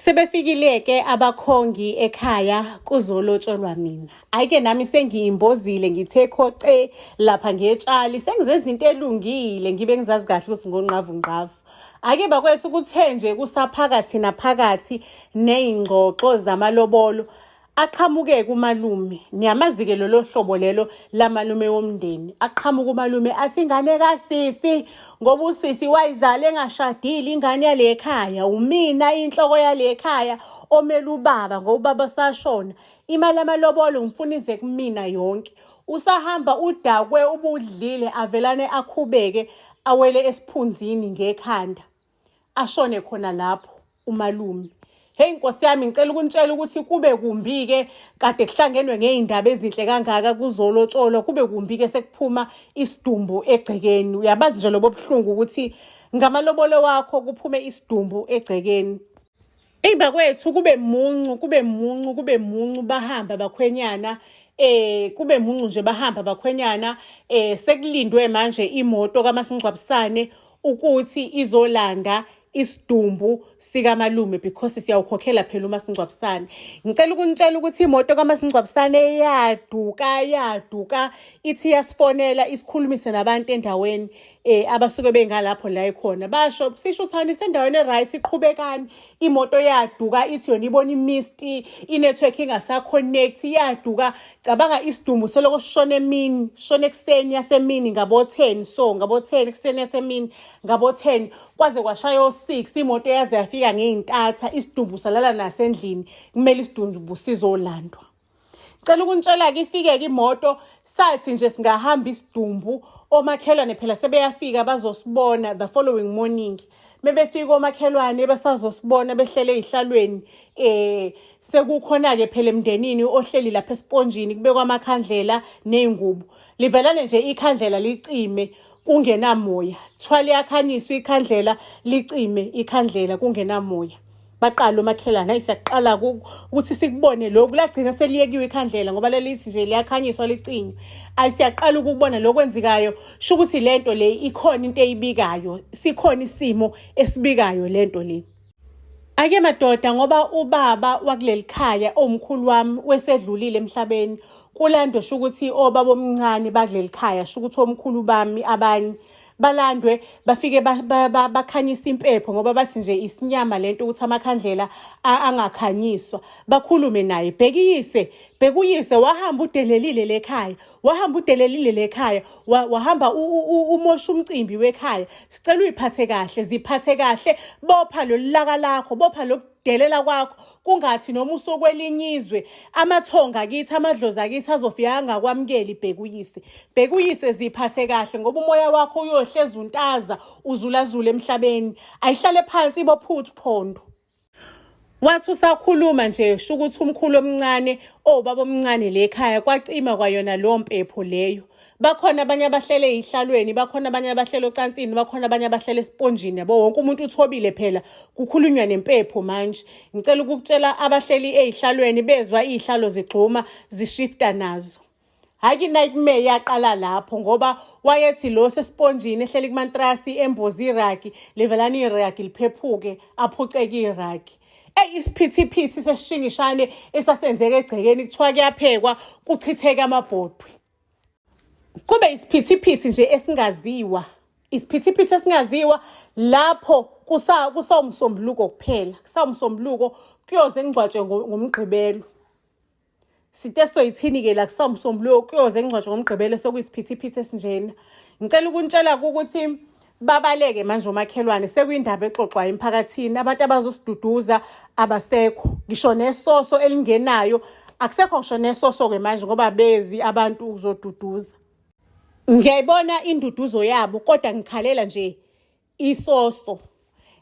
Sebefikile-ke abakhongi ekhaya kuzolotsholwa mina. Hhayi-ke nami sengiyimbozile ngithe khoce lapha ngetshali sengizenza into elungile ngibe ngizazi kahle ukuthi ngonqavu ngqavu. Ake bakwethu kuthe nje kusaphakathi naphakathi ney'ngxoxo zamalobolo Aqhamuke-ke umalume, niyamazi-ke lolo hlobo lelo lamalume womndeni. Aqhamuke umalume athi ingane kasisi ngoba usisi wayizala engashadile ingane yale khaya, umina inhloko yale khaya omele ubaba ngoba ubaba sashona. Imali yamalobolo ngifuna ize kumina yonke. Usahamba udakwe ubudlile avelane akhubeke awele esiphunzini ngekhanda. Ashone khona lapho umalume. Hey Nkosi yami ngicela ukunitshela ukuthi kube kumbi-ke kade kuhlangenwe ngey'ndaba ezinhle kangaka kuzolotsholwa kube kumbi-ke sekuphuma isidumbu egcekeni. Uyabazi nje lobo buhlungu ukuthi ngamalobolo wakho kuphume isidumbu egcekeni. Eyi bakwethu kube muncu kube muncu kube muncu bahamba bakhwenyana kube muncu nje bahamba bakhwenyana sekulindwe manje imoto kamasingcwabisane ukuthi izolanda isidumbu sikamalume because siyawukhokhela phela umasingcwabisane. Ngicela ukunitshela ukuthi imoto kamasingcwabisane yaduka yaduka ithi yasifonela isikhulumise nabantu endaweni abasuke bengalapho la ekhona basho sisho usani isendaweni e-right iqhubekani imoto yaduka ithi yona ibona imist i-network ingasaconnect yaduka cabanga isidumbu seloko sishona emini sishona ekuseni yasemini ngabo-10 so ngabo-10 ekuseni yasemini ngabo-10 kwaze kwashaya o-6 imoto yaze yafika ngey'ntatha isidumbu salala nasendlini kumele isidumbu sizolandwa. Cela ukunitshela-ke ifike-ke imoto sathi nje singahamba isidumbu omakhelwane phela sebeyafika bazosibona the following morning mebefika omakhelwane besazosibona behlele ey'hlalweni eh sekukhona-ke phela emndenini ohleli lapha esiponjini kubekwa amakhandlela ney'ngubo livelane nje ikhandlela licime kungenamoya kuthiwa liyakhanyiswa ikhandlela licime ikhandlela kungenamoya baqala omakhelwane hayi siyaqala ukuthi sikubone lokhu lagcina seliyekiwe ikhandlela ngoba lelithi nje liyakhanyiswa licinywe ayi siyaqala ukubona lokhu kwenzekayo sho ukuthi lento le ikhona into eyibikayo sikhona isimo esibikayo lento le. Ake madoda ngoba ubaba wakuleli khaya owumkhulu wami wesedlulile emhlabeni kulandwe sho ukuthi obaba omncane bakuleli khaya sho ukuthi omkhulu bami abanye balandwe bafike bakhanyise impepho ngoba bathi nje isinyama lento ukuthi amakhandlela angakhanyiswa bakhulume naye bhekiyise bhekuyise wahamba udelelile lekhaya wahamba udelelile lekhaya wahamba umosha umcimbi wekhaya sicela uyiphathe kahle ziphathe kahle bopha lolaka lakho bopha lokudelela kwakho kungathi noma usokwelinye izwe amathonga akithi amadlozi akithi azofika angakwamukeli bhekuyise bhekuyise ziphathe kahle ngoba umoya wakho uyohlezi untaza uzulazula emhlabeni ayihlale phansi ibophuthu phondo. Wathi usakhuluma nje sho ukuthi umkhulu omncane obaba omncane le ekhaya kwacima kwayona leyo mpepho leyo. Bakhona abanye abahlele ey'hlalweni, bakhona abanye abahlele ocansini, bakhona abanye abahlele esiponjini yabo. Wonke umuntu uthobile phela kukhulunywa nempepho manje. Ngicela ukukutshela abahleli ey'hlalweni bezwa iy'hlalo zigxuma zishifta nazo. Hhayi i-nightmare yaqala lapho ngoba wayethi lo sesiponjini ehleli kumantrasi emboza iragi livelana iragi liphephuke aphuceke iragi. Eyi isiphithiphithi sesishingishane esasenzeka egcekeni kuthiwa kuyaphekwa kuchitheke amabhodwe. Kube isiphithiphithi nje esingaziwa isiphithiphithi esingaziwa lapho kusawumsombuluko kuphela kusawumsombuluko kuyoze kungcwatshwe ngomgqibelo. Site soyithini-ke la kusawumsombuluko kuyoze kungcwatshwe ngomgqibelo sokuyisiphithiphithi esinjena. Ngicela ukunitshela ukuthi babaleke manje omakhelwane sekuyindaba exoxwayo emphakathini abantu abazosiduduza abasekho ngisho nesoso elingenayo akusekho ngisho nesoso-ke manje ngoba bezi abantu ukuzoduduza. Ngiyayibona induduzo yabo kodwa ngikhalela nje isoso.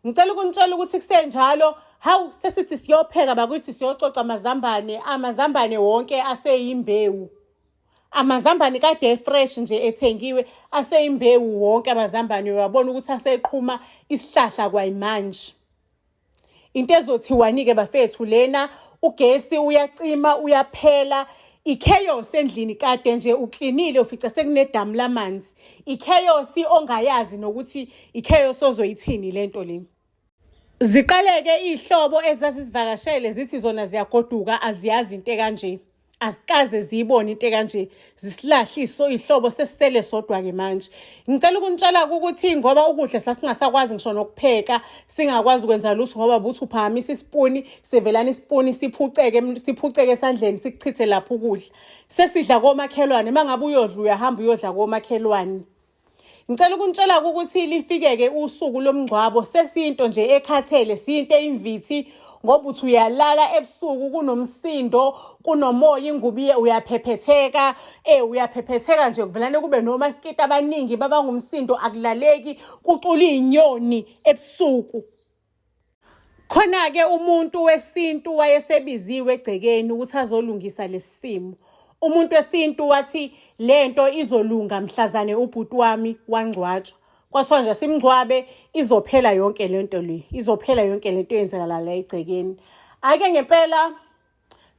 Ngicela ukunitshela ukuthi kusenjalo hawu sesithi siyopheka bakuthi siyococa amazambane amazambane wonke aseyimbewu amazambane kade efresh nje ethengiwe aseyimbewu wonke amazambane uyabona ukuthi aseqhuma isihlahla kwayimanje. Into ezothiwani-ke bafethu lena ugesi uyacima uyaphela i-chaos endlini kade nje uklinile ufica sekunedamu lamanzi i-chaos ongayazi nokuthi i-chaos ozoyithini lento le. Ziqaleke iy'hlobo ezazizivakashele zithi zona ziyagoduka aziyazi into ekanje. Asikaze ziyibone into ekanje zisilahle iso iy'hlobo sesisele sodwa-ke manje. Ngicela ukunitshela ukuthi ngoba ukudla sasingasakwazi ngisho nokupheka singakwazi ukwenza lutho ngoba buthi uphakamisa isipuni sivelana isipuni siphuceke siphuceke esandleni sikuchithe lapho ukudla. Sesidla komakhelwane uma ngabe uyodla uyahamba uyodla komakhelwane. Ngicela ukunitshela ukuthi lifikeke usuku lomngcwabo sesiyinto nje ekhathele siyinto eyimvithi ngoba uthi uyalala ebusuku kunomsindo kunomoya ingubo uyaphephetheka eh uyaphephetheka nje kuvelane kube nomasikiti abaningi babangumsindo akulaleki kucula izinyoni ebusuku. Khona-ke umuntu wesintu wayesebiziwe egcekeni ukuthi azolungisa lesi simo. Umuntu wesintu wathi le nto izolunga mhlazane ubhuti wami wangcwatshwa. Kwathiwa nje simngcwabe izophela yonke le nto le, izophela yonke le nto eyenzakala la egcekeni. Ake ngempela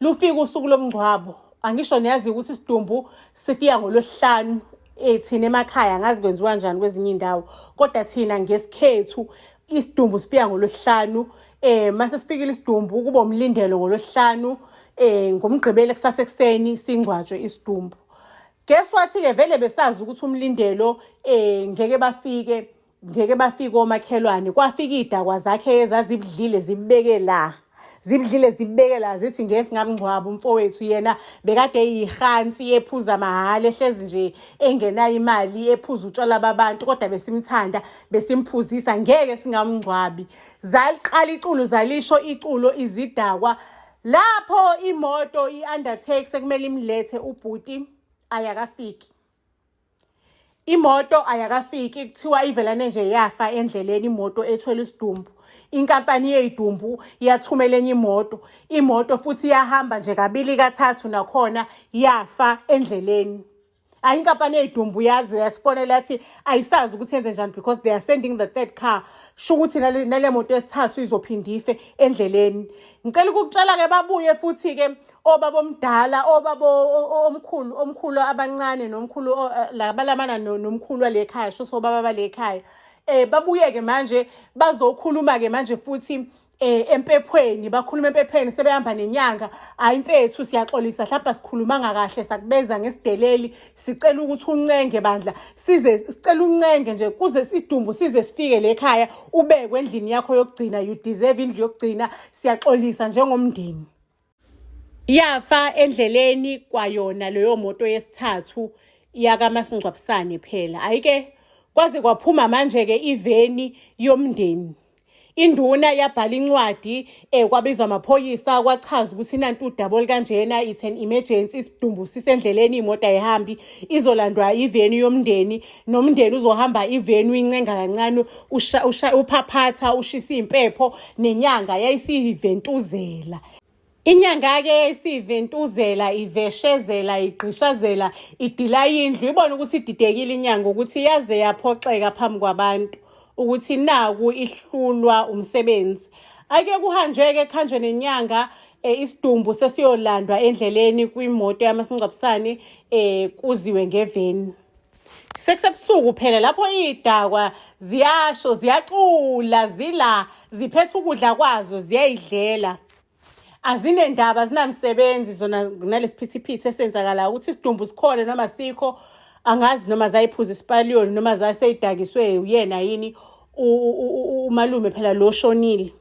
Lufika usuku lomngcwabo. Angisho niyazi ukuthi isidumbu sifika ngolwesihlanu eh thina emakhaya angazi kwenziwa kanjani kwezinye indawo kodwa thina ngesikhethu isidumbu sifika ngolwesihlanu eh mase sifikile isidumbu kuba umlindelo ngolwesihlanu eh ngomgqibelo kusasa ekuseni singcwatshwe isidumbu. Guess what ke vele besazi ukuthi umlindelo eh ngeke bafike ngeke bafike omakhelwane kwafika iy'dakwa zakhe ezazibudlile zibubeke la zibudlile zibubeke la zithi ngeke singamngcwaba umfowethu yena bekade eyihansi ephuza mahhala ehlezi nje engenayo imali ephuza utshwala babantu kodwa besimthanda besimphuzisa ngeke singamngcwabi zaliqala iculo zalisho iculo izidakwa lapho imoto i-undertake sekumele imlethe ubhuti ayakafiki. Imoto ayakafiki kuthiwa ivelane nje yafa endleleni imoto ethwele isidumbu. Inkampani yey'dumbu yathumela enye imoto. Imoto futhi yahamba nje kabili kathathu nakhona yafa endleleni. Ayi inkampani yey'dumbu yaze yasifonela yathi ayisazi ukuthi yenze njani because they are sending the third car. Sho ukuthi nale nale moto yesithathu izophinde ife endleleni. Ngicela ukukutshela-ke babuye futhi-ke obaba omdala obaba omkhulu omkhulu abancane nomkhulu eh, labalamana nomkhulu wale khaya sho sobaba bale khaya eh babuye-ke manje bazokhuluma-ke manje futhi eh empephweni bakhuluma empephweni sebehamba nenyanga hayi mfethu siyaxolisa mhlawumbe sikhulumanga kahle sakubeza ngesideleli sicela ukuthi uncenge bandla size sicela uncenge nje kuze isidumbu size sifike le khaya ubekwe endlini yakho yokugcina you deserve indlu yokugcina siyaxolisa njengomndeni. Yafa endleleni kwayona leyo moto yesithathu yakamasingcwabisane phela. Ayike kwaze kwaphuma manje-ke iveni yomndeni. Induna yabhala incwadi eh kwabizwa amaphoyisa kwachaza ukuthi nantu udaba olukanjena it's an emergency isidumbu sisendleleni imoto ayihambi izolandwa iveni yomndeni nomndeni uzohamba iveni uyincenga kancane uphaphatha ushisa iy'mpepho nenyanga yayisiyiventuzela. Inyanga-ke yayisiyiventuzela iveshezela igqishazela idila indlu ibone ukuthi ididekile inyanga ukuthi yaze yaphoxeka phambi kwabantu ukuthi naku ihlulwa umsebenzi. Ake kuhanjwe-ke kuhanjwe nenyanga eh, isidumbu sesiyolandwa endleleni kwimoto yamasingcwabisane eh kuziwe ngeveni. Sekusebusuku phela lapho iy'dakwa ziyasho ziyacula zila ziphethe ukudla kwazo ziyayidlela. Azinendaba azinamsebenzi zona nalesiphithiphithi esenzakalayo ukuthi isidumbu sikhona noma sikho angazi noma zayiphuza isipaliyoni noma zaseyidakiswe uyena yini umalume phela lo shonile.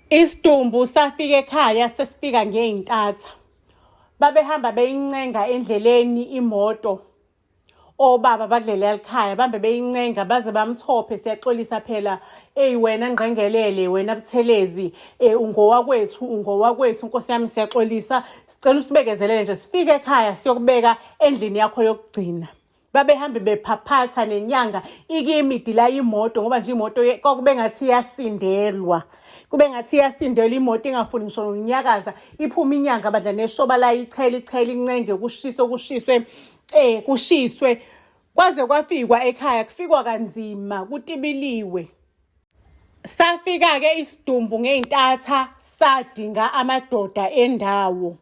Isidumbu safika ekhaya sesifika ngey'ntatha. Babehamba beyincenga endleleni imoto obaba bakuleliya likhaya bambe beyincenga baze bamthophe siyaxolisa phela eyi wena ngqengelele wena buthelezi um ungowakwethu ungowakwethu nkosi yami siyaxolisa sicela usibekezelele nje sifike ekhaya siyokubeka endlini yakho yokugcina babehambe bephaphatha nenyanga ikimi idila imoto ngoba nje imoto kwakube ngathi iyasindelwa kube ngathi iyasindelwa imoto ingafuni ngisho nokunyakaza iphume inyanga badla neshoba la ichela ichela incenge kushiswe kushiswe eh kushiswe kwaze kwafikwa ekhaya kufikwa kanzima kutibiliwe. Safika-ke isidumbu ngey'ntatha sadinga amadoda endawo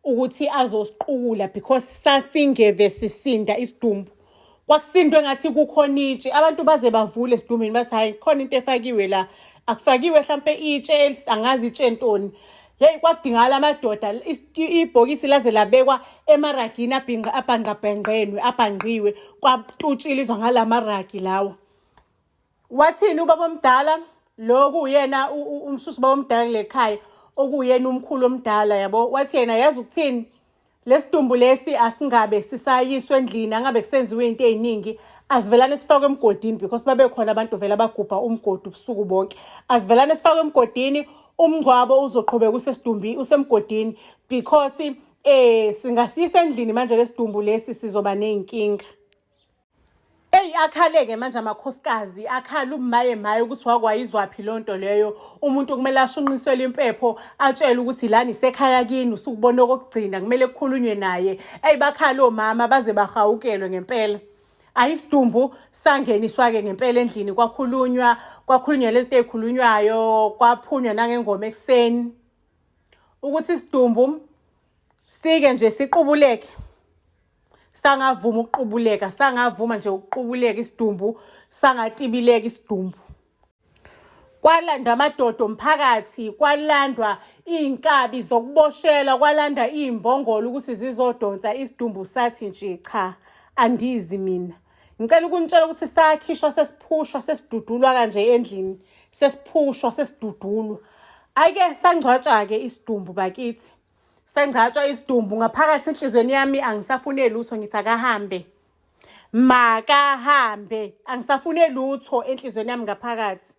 ukuthi azosiqukula because sasingeve sisinda isidumbu. Kwakusindwe ngathi kukhona itshe abantu baze bavule esidumbini bathi hhayi khona into efakiwe la. Akufakiwe hlampe itshe, angazi itshe ntoni. Hey, kwakudingakala amadoda, ibhokisi laze labekwa emaragini abhinqa abhanqabhenqenwe abhanqiwe, kwatutshiliswa ngalamaragi lawa. Wathini ubaba omdala? Lo kuyena umshushi baba omdala kuleli khaya, okuyena umkhulu omdala yabo. Wathi yena yazi ukuthini? Lesidumbu lesi asingabe sisayiswa endlini, angabe kusenziwe into ey'ningi, asivelane sifakwe emgodini because babekhona abantu vele abagubha umgodi ubusuku bonke. Asivelane sifakwe emgodini, umngcwabo uzoqhubeka usesidumbi usemgodini because singasiyisa endlini manje lesidumbu lesi sizoba ney'nkinga. Eyi akhale-ke manje amakhosikazi, akhala umaye maye ukuthi wakwayizwaphi loo nto leyo. Umuntu kumele ashunqiselwe impepho, atshelwe ukuthi lana isekhaya kini, usukubona okokugcina, kumele kukhulunywe naye. Eyi bakhala omama baze bahawukelwe ngempela. Ayisidumbu sangeniswa-ke ngempela endlini, kwakhulunywa, kwakhulunywa lezi zinto ey'khulunywayo, kwaphunywa nangengoma ekuseni. Ukuthi isidumbu sike nje siqubuleke. Sangavuma ukuqubuleka, sangavuma nje ukuqubuleka isidumbu, sangatibileka isidumbu. Kwalandwa amadoda omphakathi, kwalandwa iy'nkabi zokuboshelwa, kwalandwa iy'mbongolo ukuthi zizodonsa isidumbu, sathi nje cha, andizi mina. Ngicela ukunitshela ukuthi sakhishwa sesiphushwa sesidudulwa kanje endlini, sesiphushwa sesidudulwa. Ayike sangcwatsha-ke isidumbu bakithi. Sengcatshwa isidumbu ngaphakathi enhlizweni yami, angisafune lutho, ngithi akahambe, makahambe, angisafune lutho enhlizweni yami ngaphakathi.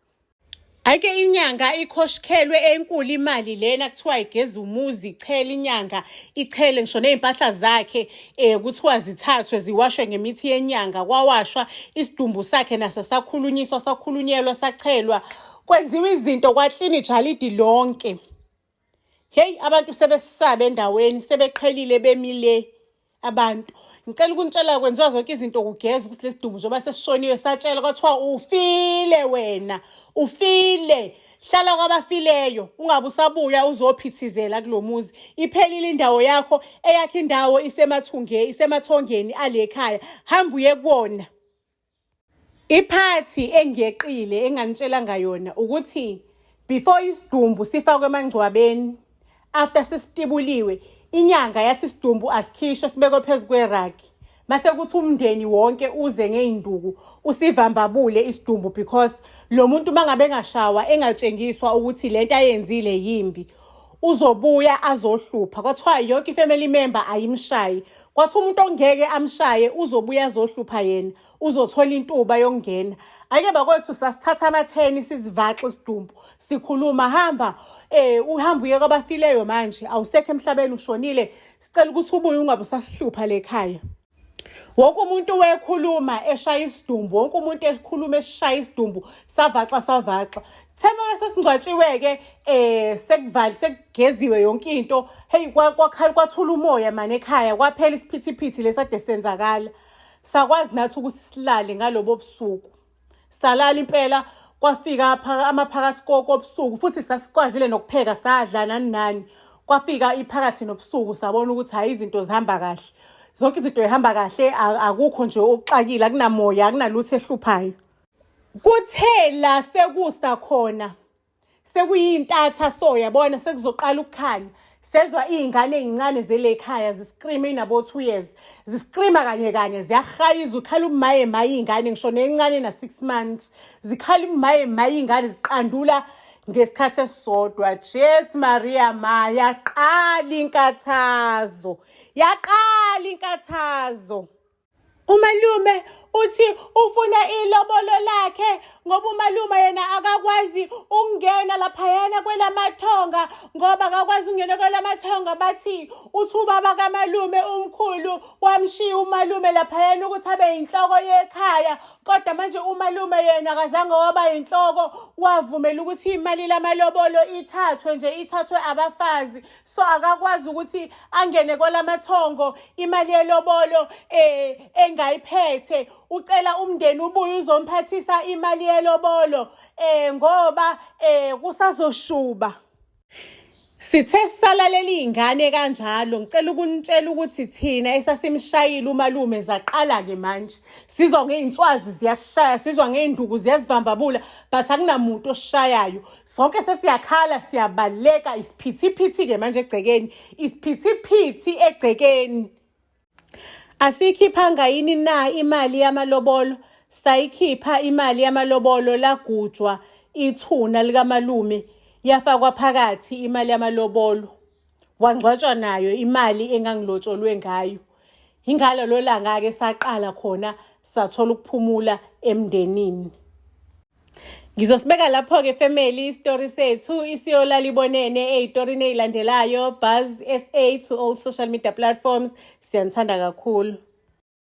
Ayike inyanga ikhoshikhelwe enkulu imali lena, kuthiwa igeza umuzi, ichele inyanga, ichele ngisho ney'mpahla zakhe kuthiwa zithathwe ziwashwe ngemithi yenyanga. Kwawashwa isidumbu sakhe naso, sakhulunyiswa, sakhulunyelwa, sachelwa, kwenziwa izinto, kwaklina ijalidi lonke. Hey, abantu sebesaba endaweni, sebeqhelile bemile abantu. Ngicela ukunitshela, kwenziwa zonke izinto, kugeza ukuthi lesidumbu njengoba sesishoniwe, satshela kwathiwa ufile wena, ufile, hlala kwabafileyo, ungabe usabuya uzophithizela kulo muzi. Iphelile indawo yakho, eyakho indawo isemathunge, isemathongeni ale khaya, hamba uye kuwona. Iphathi engiyeqile enganitshelanga yona ukuthi before isidumbu sifakwe emangcwabeni, after sesitibuliwe, inyanga yathi isidumbu asikhishwe sibekwe phezu kweragi. Mase kuthi umndeni wonke uze ngey'nduku usivambabule isidumbu because lo muntu mangabe engashawa engatshengiswa ukuthi lento ayenzile yimbi, uzobuya azohlupha. Kwathiwa yonke i-family member ayimshayi. Kwathiwa umuntu ongeke amshaye uzobuya azohlupha yena, uzothola intuba yokungena. Ake bakwethu sasithatha amatheni sizivaxe isidumbu, sikhuluma, hamba uhambe uye kwabafileyo manje, awusekho emhlabeni, ushonile, sicela ukuthi ubuye ungabe usasihlupha le khaya. Wonke umuntu wekhuluma eshaya isidumbu, wonke umuntu ekhuluma eshaya isidumbu, savaxa savaxa. Thema sesingcwatshiwe-ke sekuvali sekugeziwe yonke into. Hey, kwakhala kwathula umoya mane ekhaya, kwaphela isiphithiphithi lesade senzakala. Sakwazi nathi ukuthi silale ngalobo busuku. Salala impela, kwafika amaphakathi kobusuku, futhi sasikwazile nokupheka, sadla nani nani. Kwafika iphakathi nobusuku, sabona ukuthi hhayi, izinto zihamba kahle, zonke izinto zihamba kahle, akukho nje okuxakile, akunamoya, akunalutho ehluphayo. Kuthe la sekusa khona, sekuyintatha, so yabona sekuzoqala ukukhanya, sezwa iy'ngane ey'ncane zele khaya ziskrima, inabo 2 years, ziskrima kanye kanye, ziyahayiza, ukhala umaye maye iy'ngane, ngisho nencane na 6 months, zikhala umaye maye iy'ngane, ziqandula ngesikhathi esisodwa. Jesu Maria ma, yaqala inkathazo, yaqala inkathazo. Umalume uthi ufuna ilobolo lakhe ngoba umalume yena akakwazi ukungena laphayana kwelamathonga, ngoba akakwazi ukungena kwelamathonga. Bathi uthi ubaba kamalume umkhulu wamshiya umalume laphayana ukuthi abe yinhloko yekhaya, kodwa manje umalume yena akazange waba yinhloko, wavumela ukuthi imali lamalobolo ithathwe nje, ithathwe abafazi, so akakwazi ukuthi angene kwalamathongo imali yelobolo engayiphethe. Ucela umndeni ubuye uzomphathisa imali yelobolo ngoba kusazoshuba. Sithe sisalalela iy'ngane kanjalo, ngicela ukunitshela ukuthi thina esasimshayile umalume zaqala-ke manje. Sizwa ngey'nswazi ziyasishaya, sizwa ngey'nduku ziyasivambabula, but akunamuntu osishayayo. Sonke sesiyakhala, siyabaleka, isiphithiphithi-ke manje egcekeni, isiphithiphithi egcekeni. Asiyikhiphanga yini na imali yamalobolo? Sayikhipha imali yamalobolo lagujwa ithuna likamalume yafakwa phakathi imali yamalobolo. Wangcwatshwa nayo imali engangilotsholwe ngayo. Ingalelo langa-ke saqala khona sathola ukuphumula emndenini. Ngizosibeka lapho-ke family isitori sethu isiyolala ibonene ey'torini ey'landelayo. Buzz SA to all social media platforms. Siyanithanda kakhulu.